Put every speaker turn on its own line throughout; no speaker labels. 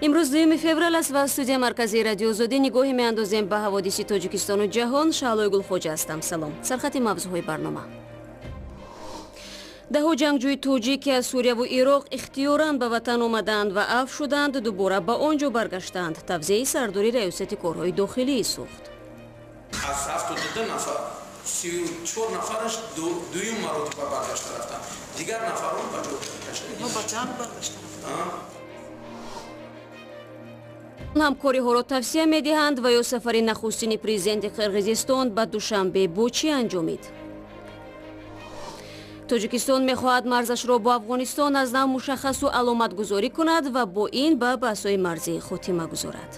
Имрӯз 2 феврал аст ва студияи марказии Радио Озодӣ нигоҳе меандозем ба ҳаводиси Тоҷикистону ҷаҳон. Шаҳлои Гулхоҷа ҳастам. Салом. Сархати мавзӯъҳои барнома. Даҳо ҷангҷӯи тоҷик, ки аз Сурияву Ироқ ихтиёран ба ватан омаданд ва афв шуданд, дубора ба он ҷо баргаштанд. Тавзеҳи сардори раёсати корҳои дохилии Суғд.
Аз 72 нафар 34 нафараш дуюм маротиба баргашта рафтанд. Дигар нафарон ба ҷо баргашта.
Ҳамкориҳоро тавсия медиҳанд ва ё сафари нахустини президенти Қирғизистон ба Душанбе бо чӣ анҷомид? Тоҷикистон мехоҳад марзашро бо Афғонистон аз нав мушаххасу аломатгузорӣ кунад ва бо ин ба баҳсҳои марзӣ хотима гузорад.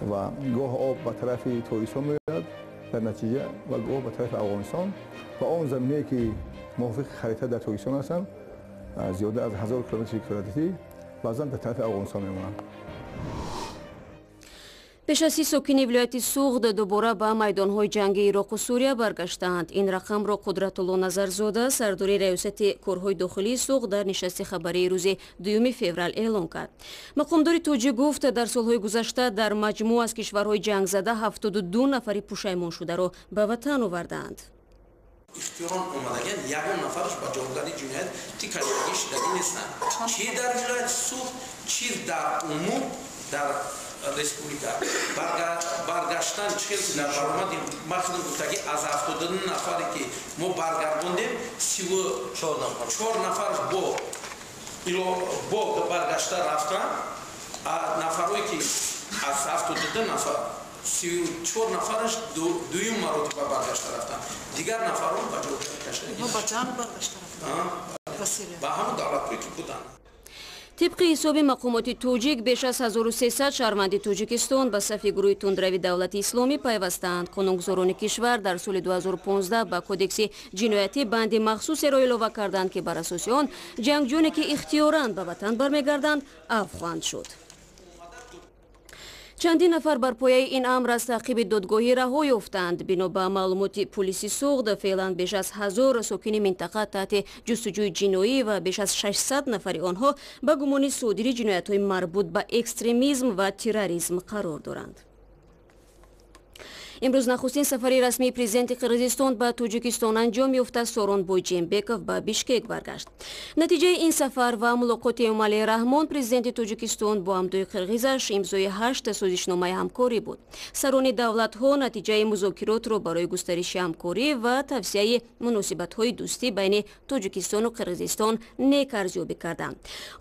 Ва гоҳ об ба тарафи Тоҷикистон меояд, дар натиҷа ва гоҳ ба тарафи Афғонистон, ва он заминае ки мувофиқи харита дар Тоҷикистон ҳастанд, зиёда аз 1000 километри квадратӣ баъзан дар тарафи Афғонистон мемонанд.
Пеш аз 30 сокини вилояти Суғд дубора ба майдонҳои ҷанги Ироқу Сурия баргаштаанд. Ин рақамро Қудратулло Назарзода, сардори раёсати корҳои дохилии Суғд, дар нишасти хабарии рӯзи 2 феврал эълон кард. Мақомдори тоҷик гуфт, дар солҳои гузашта дар маҷмӯъ аз кишварҳои ҷангзада 72 нафари пушаймоншударо ба ватан овардаанд.
Ихтиёрон омадаган ягон нафараш ба ҷавобгарии ҷиноятӣ кашидагӣ шудагӣ нестанд. Чи дар вилояти Суғд, чи дар умум дар республика. Баргаштан чӣ хел дар баромади махсус гуфтагӣ, аз 72 нафаре ки мо баргардондем, 34 нафараш бо баргашта рафтан, а нафарое ки аз 72 нафар 34 нафараш дуюм маротиба баргашта рафтан. Дигар нафарон ба ҷо кашидагӣ. Ба ҳамон давлатҳое ки буданд.
Тибқи ҳисоби мақомоти тоҷик, беш аз 1300 шаҳрванди Тоҷикистон ба сафи гурӯҳи тундрави Давлати Исломӣ пайвастаанд. Қонунгузорони кишвар дар соли 2015 ба кодекси ҷиноятӣ банди махсусеро илова карданд, ки бар асоси он ҷангҷӯне ки ихтиёран ба ватан бармегарданд, афв хоҳанд шуд. Чандин нафар бар пояи ин амр аз таъқиби додгоҳӣ раҳо ёфтанд. Бино ба маълумоти пулиси Суғд, феълан беш аз 1000 сокини минтақа таҳти ҷустуҷӯи ҷиноӣ ва беш аз 600 нафари онҳо ба гумони содири ҷиноятҳои марбут ба экстремизм ва терроризм қарор доранд. Имрӯз нахустин сафари расмии президенти Қирғизистон ба Тоҷикистон анҷом ёфта, Сооронбой Жээнбеков ба Бишкек баргашт. Натиҷаи ин сафар ва мулоқоти Эмомалӣ Раҳмон, президенти Тоҷикистон, бо ҳамдои қирғизаш имзои 8 созишномаи ҳамкорӣ буд. Сарони давлатҳо натиҷаи музокиротро барои густариши ҳамкорӣ ва тавсияи муносибатҳои дӯстӣ байни Тоҷикистону Қирғизистон нек арзёбӣ карданд.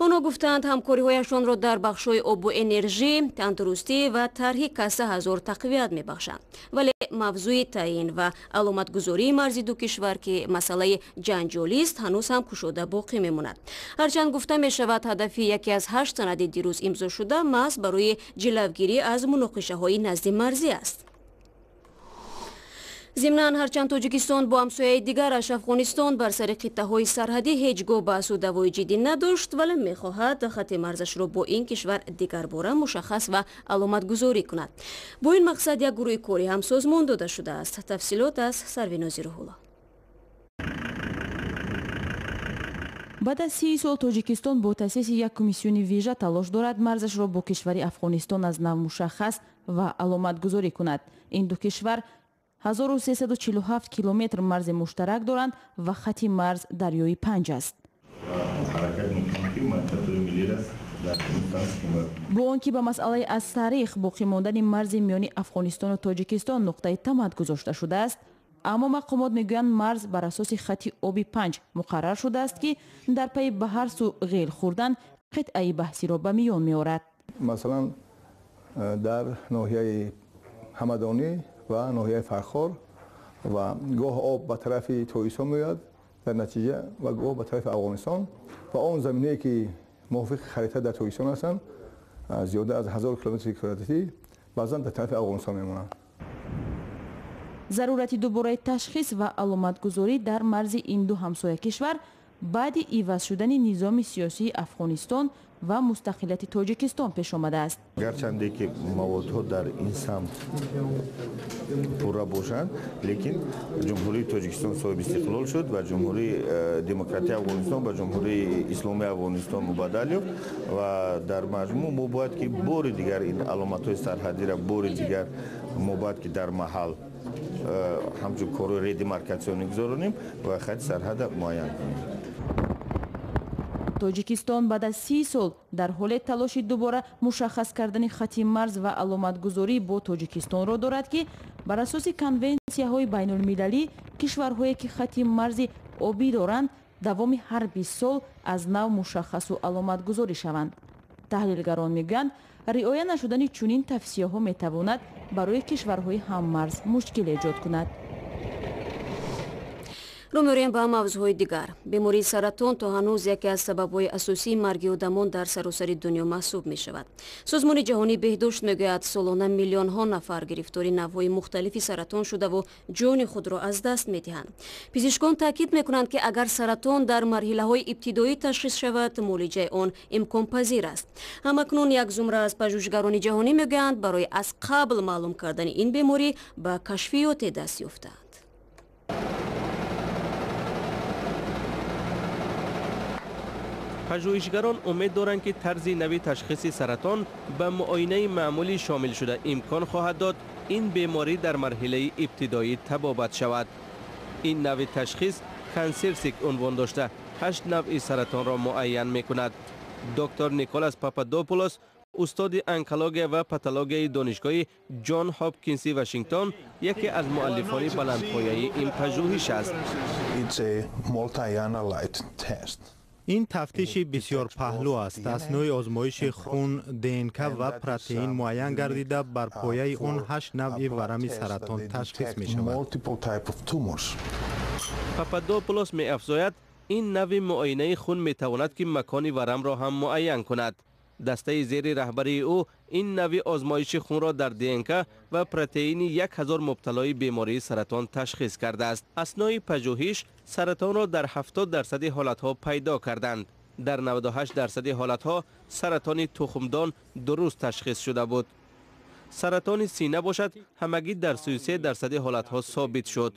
Онҳо гуфтанд, ҳамкориҳояшонро дар бахшҳои обу энержӣ, тандурустӣ ва тарҳи каса ҳазор тақвият мебахшанд. Вале мавзӯи таъин ва аломатгузории марзи ду кишвар, ки масъалаи ҷанҷолист, ҳанӯз ҳам кушода боқӣ мемонад. Ҳарчанд гуфта мешавад, ҳадафи яке аз 8 санади дирӯз имзо шуда маҳз барои ҷилавгирӣ аз муноқишаҳои назди марзӣ аст. Зимнан, ҳарчанд Тоҷикистон бо ҳамсояи дигараш Афғонистон бар сари қиттаҳои сарҳадӣ ҳеҷ гоҳ баҳсу даъвои ҷиддӣ надошт, вале мехоҳад хати марзашро бо ин кишвар дигарбора мушаххас ва аломатгузорӣ кунад. Бо ин мақсад як гурӯҳи корӣ ҳам созмон дода шудааст. Тафсилот аз Сарвинози Рӯҳулло.
Баъд аз 30 сол Тоҷикистон бо таъсиси як комиссиони вижа талош дорад марзашро бо кишвари Афғонистон аз нав мушаххас ва аломатгузорӣ кунад. Ин ду кишвар 1347 километр марзи муштарак доранд ва хати марз дарёи Панҷ аст. Бо он ки ба масъалаи аз таърих боқӣ мондани марзи миёни Афғонистону Тоҷикистон нуқтаи тамад гузошта шудааст, аммо мақомот мегӯянд, марз бар асоси хати оби Панҷ муқаррар шудааст, ки дар пайи ба ҳар сӯ ғел хӯрдан қитъаи баҳсиро ба миён меорад.
Масалан, дар ноҳияи Ҳамадонӣ ва ноҳияи Фархор ва гоҳ об ба тарафи Тоҷикистон меояд, дар натиҷа ва гоҳ ба тарафи Афғонистон, ва он заминае ки мувофиқи харита дар Тоҷикистон ҳастанд, зиёда аз 1000 километри квадратӣ баъзан дар тарафи Афғонистон мемонанд.
Зарурати дубораи ташхис ва аломатгузорӣ дар марзи ин ду ҳамсоя кишвар Баъди иваз шудани низоми сиёсии Афғонистон ва мустақилияти Тоҷикистон пеш омадааст.
Гарчанде ки маводҳо дар ин самт пурра бошанд, лекин Ҷумҳурии Тоҷикистон соҳиби истиқлол шуд ва Ҷумҳурии Демократии Афғонистон ба Ҷумҳурии Исломии Афғонистон мубаддал ёфт ва дар маҷмӯъ мо бояд ки бори дигар ин аломатҳои сарҳадиро бори дигар мо бояд ки дар маҳал ҳамчун корҳои редемаркатсионӣ гузаронем ва хати сарҳада муайян кунем.
Тоҷикистон баъд аз 30 сол дар ҳоле талоши дубора мушаххас кардани хати марз ва аломатгузорӣ бо Тоҷикистонро дорад, ки бар асоси конвенсияҳои байнулмилалӣ кишварҳое ки хати марзи обӣ доранд, давоми ҳар 20 сол аз нав мушаххасу аломатгузорӣ шаванд. Таҳлилгарон мегӯянд, риоя нашудани чунин тавсияҳо метавонад барои кишварҳои ҳаммарз мушкил эҷод кунад.
Рӯ меорем ба мавзӯъҳои дигар. Бемории саратон то ҳанӯз яке аз сабабҳои асосии марги одамон дар саросари дунё маҳсуб мешавад. Созмони ҷаҳонии беҳдошт мегӯяд, солона миллионҳо нафар гирифтори навъҳои мухталифи саратон шудаву ҷони худро аз даст медиҳанд. Пизишкон таъкид мекунанд, ки агар саратон дар марҳилаҳои ибтидоӣ ташхис шавад, муолиҷаи он имконпазир аст. Ҳамакнун як зумра аз пажӯҳишгарони ҷаҳонӣ мегӯянд, барои аз қабл маълум кардани ин беморӣ ба кашфиёте даст ёфтаанд.
Пажӯҳишгарон умед доранд, ки тарзи нави ташхиси саратон ба муоинаи маъмулӣ шомил шуда имкон хоҳад дод ин беморӣ дар марҳилаи ибтидоӣ табобат шавад. Ин нави ташхис CancerSeq унвон дошта 8 навъи саратонро муайян мекунад. Доктор Николас Пападопулос, устоди онкология ва патологияи донишгоҳи Ҷон Ҳопкинси Вашингтон, яке аз муаллифони баландпояи ин пажӯҳиш аст.
Ин тафтиши бисёр паҳлӯ аст. Аснои озмоиши хун, ДНК ва протеин муайян гардида, бар пояи он 8 навъи варами саратон ташхис мешавад.
Пападопулос меафзояд, ин навъи муоинаи хун метавонад ки макони варамро ҳам муайян кунад. Дастаи зери раҳбарии ӯ ин навъи озмоиши хунро дар ДНК ва протеини 1000 мубталои бемории саратон ташхис кардааст. Аснои пажӯҳиш саратонро дар 70% ҳолатҳо пайдо карданд. Дар 98% ҳолатҳо саратони тухмдон дуруст ташхис шуда буд. Саратони сина бошад, ҳамагӣ дар 33% ҳолатҳо собит шуд.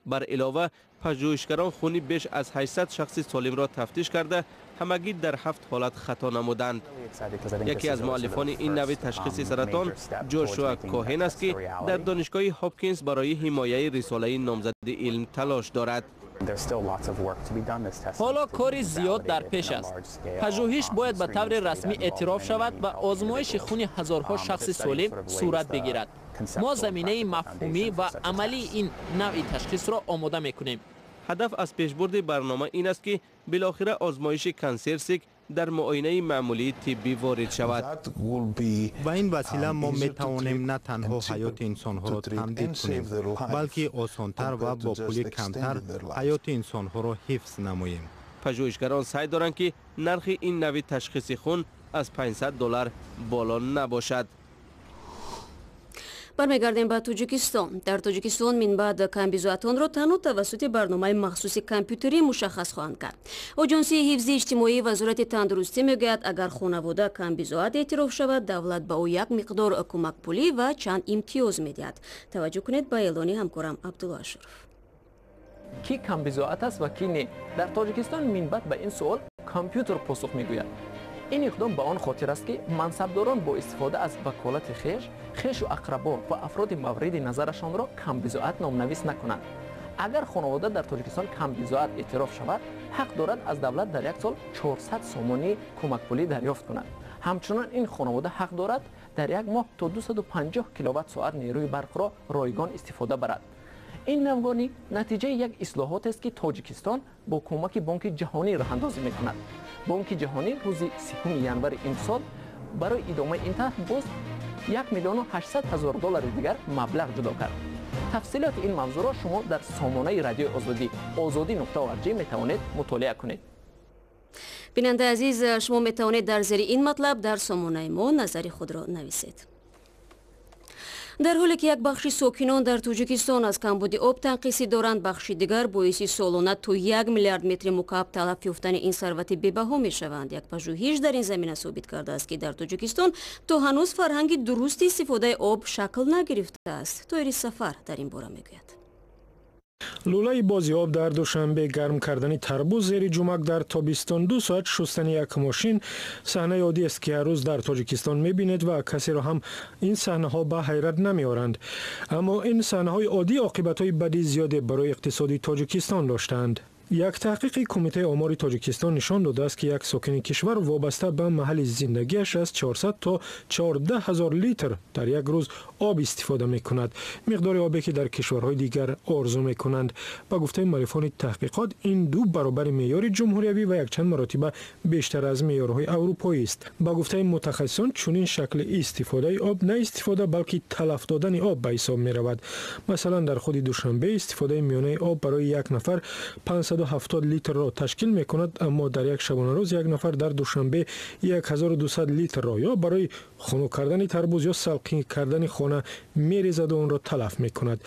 Бар илова, пажӯҳишгарон хуни беш аз 800 шахси солимро тафтиш карда, ҳамагӣ дар 7 ҳолат хато намуданд. Яке аз муаллифони ин навъи ташхиси саратон Ҷошуа Коҳен аст, ки дар донишгоҳи Ҳопкинс барои ҳимояи рисолаи номзади илм талош дорад.
Ҳоло кори зиёд дар пеш аст. Пажӯҳиш бояд ба таври расмӣ эътироф шавад ва озмоиши хуни ҳазорҳо шахси солим сурат бигирад. Мо заминаи мафҳумӣ ва амалии ин навъи ташхисро омода мекунем.
Ҳадаф аз пешбурди барнома ин аст, ки билохира озмоиши CancerSeq дар муоинаи маъмулии тиббӣ ворид шавад.
Ба ин васила мо метавонем на танҳо ҳаёти инсонҳоро тамдид кунем, балки осонтар ва бо пули камтар ҳаёти инсонҳоро ҳифз намоем.
Пажӯҳишгарон саъй доранд, ки нархи ин навъи ташхиси хун аз $500 боло набошад.
Бармегардем ба Тоҷикистон. Дар Тоҷикистон минбаъд камбизоатонро танҳо тавассути барномаи махсуси компютерӣ мушаххас хоҳанд кард. Оҷонсии ҳифзи иҷтимоии Вазорати тандурустӣ мегӯяд, агар хонавода камбизоат эътироф шавад, давлат ба ӯ як миқдор кӯмакпулӣ ва чанд имтиёз медиҳад. Таваҷҷӯҳ кунед ба эълони ҳамкорам Абдулло Ашуров.
Ки камбизоат аст ва ки не? Дар Тоҷикистон минбаъд ба ин суол компютер посух мегӯяд. Ин иқдом ба он хотир аст, ки мансабдорон бо истифода аз ваколати хеш, хешу ақрабо ва афроди мавриди назарашонро камбизоат номнавис накунанд. Агар хонавода дар Тоҷикистон камбизоат эътироф шавад, ҳақ дорад аз давлат дар як сол 400 сомонӣ кӯмакпулӣ дарёфт кунад. Ҳамчунон ин хонавода ҳақ дорад дар як моҳ то 250 киловатт-соат нерӯи барқро ройгон истифода барад. Ин навгонӣ натиҷаи як ислоҳотест, ки Тоҷикистон бо кӯмаки Бонки Ҷаҳонӣ роҳандозӣ мекунад. Бонки Ҷаҳонӣ рӯзи 3 январи имсол барои идомаи ин тарҳ боз 1 800 000 доллари дигар маблағ ҷудо кард. Тафсилоти ин мавзӯъро шумо дар сомонаи радиои Озодӣ ozodi.org метавонед мутолиа кунед.
Бинандаи азиз, шумо метавонед дар зери ин матлаб дар сомонаи мо назари худро нависед. Дар ҳоле ки як бахши сокинон дар Тоҷикистон аз камбуди об танқисӣ доранд, бахши дигар боиси солона то 1 миллиард метри мукааб талаф ёфтани ин сарвати бебаҳо мешаванд. Як пажӯҳиш дар ин замина собит кардааст, ки дар Тоҷикистон то ҳанӯз фарҳанги дурусти истифодаи об шакл нагирифтааст. Тоири Сафар дар ин бора мегӯяд.
Лӯлаи бози об дар Душанбе, гарм кардани тарбуз зери ҷумак дар тобистон, 2 соат шустани як мошин саҳнаи оддиест, ки ҳар рӯз дар Тоҷикистон мебинед ва касеро ҳам ин саҳнаҳо ба ҳайрат намеоранд. Аммо ин саҳнаҳои оддӣ оқибатҳои бади зиёде барои иқтисоди Тоҷикистон доштаанд. Як таҳқиқи Кумитаи омори Тоҷикистон нишон додааст, ки як сокини кишвар вобаста ба маҳалли зиндагиаш аз 400 то 14 ҳазор литр дар як рӯз об истифода мекунад, миқдори обе ки дар кишварҳои дигар орзу мекунанд. Ба гуфтаи муаллифони таҳқиқот, ин 2 баробари меъёри ҷумҳуриявӣ ва якчанд маротиба бештар аз меъёрҳои аврупоӣ аст. Ба гуфтаи мутахассисон, чунин шакли истифодаи об на истифода, балки талаф додани об ба ҳисоб меравад. Масалан, дар худи Душанбе истифодаи миёнаи об барои як нафар 570 литрро ташкил мекунад, аммо дар як шабонарӯз як нафар дар Душанбе 1200 литрро ё барои хунук кардани тарбуз ё салқин кардани хона мерезаду онро талаф мекунад.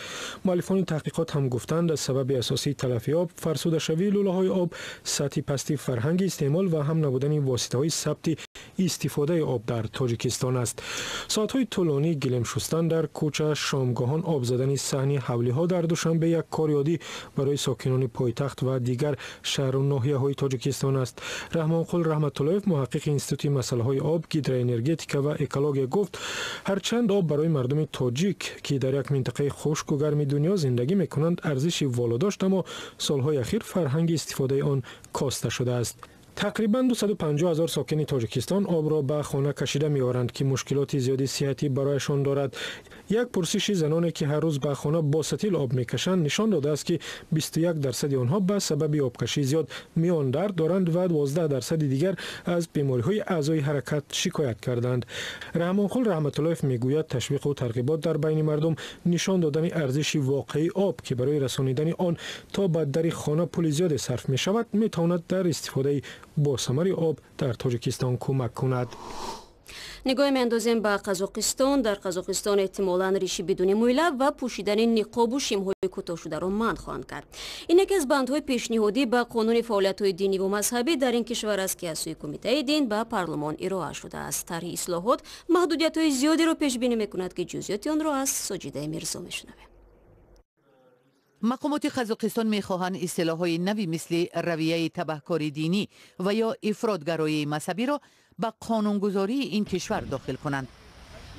Муаллифони таҳқиқот ҳам гуфтанд, аз сабаби асосии талафи об фарсудашавии лӯлаҳои об, сатҳи пасти фарҳанги истеъмол ва ҳам набудани воситаҳои сабти истифодаи об дар Тоҷикистон аст. Соатҳои тӯлонӣ гилем шустан дар кӯча, шомгоҳон об задани саҳни ҳавлиҳо дар Душанбе як кори оддӣ барои сокинони пойтахт ва дигар шаҳру ноҳияҳои Тоҷикистон аст. Раҳмонқул Раҳматуллоев, муҳаққиқи Институти масъалаҳои об, гидроэнергетика ва экология гуфт, ҳарчанд об барои мардуми тоҷик, ки дар як минтақаи хушку гарми дунё зиндагӣ мекунанд, арзиши воло дошт, аммо солҳои ахир фарҳанги истифодаи он коста шудааст. Тақрибан 250 ҳазор сокини Тоҷикистон обро ба хона кашида меоранд, ки мушкилоти зиёди сиҳатӣ барояшон дорад. Як пурсиши заноне, ки ҳар рӯз ба хона бо сатил об мекашанд, нишон додааст, ки 21% онҳо ба сабаби обкашии зиёд миёндард доранд ва 12% дигар аз бемориҳои аъзои ҳаракат шикоят карданд. Раҳмонқул Раҳматуллоев мегӯяд, ташвиқу тарғибот дар байни мардум, нишон додани арзиши воқеии об, ки барои расонидани он то ба дари хона пули зиёде сарф мешавад, метавонад дар истифодаи босамари об дар Тоҷикистон кӯмак кунад.
Нигоҳ меандозем ба Қазоқистон. Дар Қазоқистон эҳтимолан риши бидуни мӯйлаб ва пӯшидани ниқобу шимҳои кӯтоҳшударо манъ хоҳанд кард. Ин яке аз бандҳои пешниҳодӣ ба қонуни фаъолиятҳои диниву мазҳабӣ дар ин кишвар аст, ки аз сӯи Кумитаи дин ба парлумон ироа шудааст. Тарҳи ислоҳот маҳдудиятҳои зиёдеро пешбинӣ мекунад, ки ҷузъиёти онро аз Соҷидаи Мирзо мешунавем.
Мақомоти Қазоқистон мехоҳанд истилоҳҳои нави мисли равияи табаҳкори динӣ ва ё ифротгароии мазҳабиро ба қонунгузории ин кишвар дохил кунанд.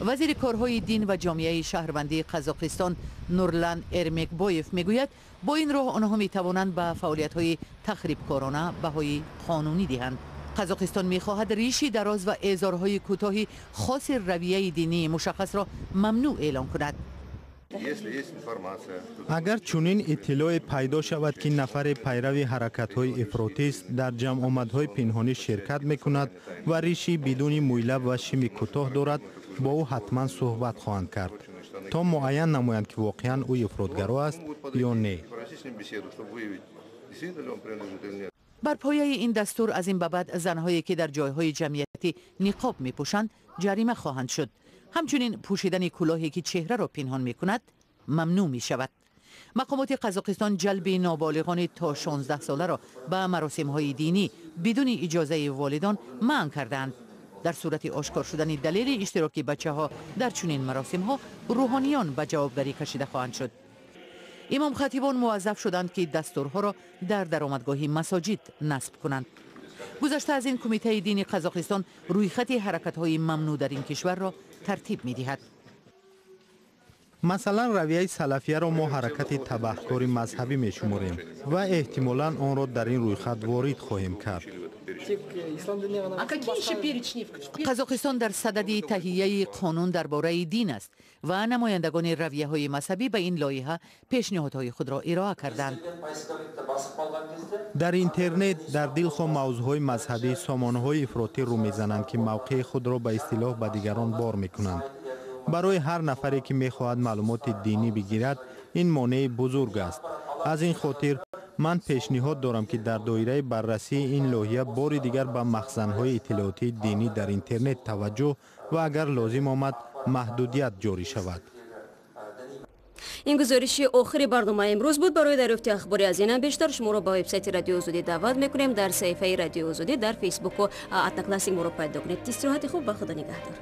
Вазири корҳои дин ва ҷомеаи шаҳрвандии Қазоқистон Нурлан Эрмекбоев мегӯяд, бо ин роҳ онҳо метавонанд ба фаъолиятҳои тахрибкорона баҳои қонунӣ диҳанд. Қазоқистон мехоҳад риши дароз ва эзорҳои кӯтоҳи хоси равияи динии мушаххасро мамнӯъ эълон кунад.
Агар чунин иттилоъе пайдо шавад, ки нафаре пайрави ҳаракатҳои ифротист, дар ҷамъомадҳои пинҳонӣ ширкат мекунад ва риши бидуни мӯйлаб ва шими кӯтоҳ дорад, бо ӯ ҳатман суҳбат хоҳанд кард, то муайян намоянд, ки воқеан ӯ ифротгаро аст ё не.
Бар пояи ин дастур аз ин ба баъд занҳое, ки дар ҷойҳои ҷамъиятӣ ниқоб мепӯшанд, ҷарима хоҳанд шуд. Ҳамчунин пӯшидани кӯлоҳе, ки чеҳраро пинҳон мекунад, мамнӯъ мешавад. Мақомоти Қазоқистон ҷалби ноболиғони то 16 соларо ба маросимҳои динӣ бидуни иҷозаи волидон манъ кардаанд. Дар сурати ошкор шудани далели иштироки бачаҳо дар чунин маросимҳо, рӯҳониён ба ҷавобгарӣ кашида хоҳанд шуд. Имомхатибон муваззаф шуданд, ки дастурҳоро дар даромадгоҳи масоҷид насб кунанд. Гузашта аз ин, Кумитаи дини Қазоқистон рӯйхати ҳаракатҳои мамнӯъ дар ин кишварро тартиб медиҳад.
Масалан, равияи салафияро мо ҳаракати табаҳкори мазҳабӣ мешуморем ва эҳтимолан онро дар ин рӯйхат ворид хоҳем кард.
Қазоқистон дар садади таҳияи қонун дар бораи дин аст ва намояндагони равияҳои мазҳабӣ ба ин лоиҳа пешниҳодҳои худро ироа карданд.
Дар интернет дар дилхоҳ мавзӯъҳои мазҳабӣ сомонаҳои ифротӣ рӯ мезананд, ки мавқеи худро ба истилоҳ ба дигарон бор мекунанд. Барои ҳар нафаре, ки мехоҳад маълумоти динӣ бигирад, ин монеи бузург аст. Аз ин хотир ман пешниҳод дорам, ки дар доираи баррасии ин лоиҳа бори дигар ба махзанҳои иттилоотии динӣ дар интернет таваҷҷӯҳ ва агар лозим омад маҳдудият ҷорӣ шавад.
Ин гузориши охири барномаи имрӯз буд. Барои дарёфти ахбори аз инам бештар шуморо ба вебсайти Радиои Озодӣ даъват мекунем. Дар саҳифаи Радиои Озодӣ дар Фейсбуку Одноклассник моро пайдо кунед. Истироҳати хуб, ба Худо нигаҳдор.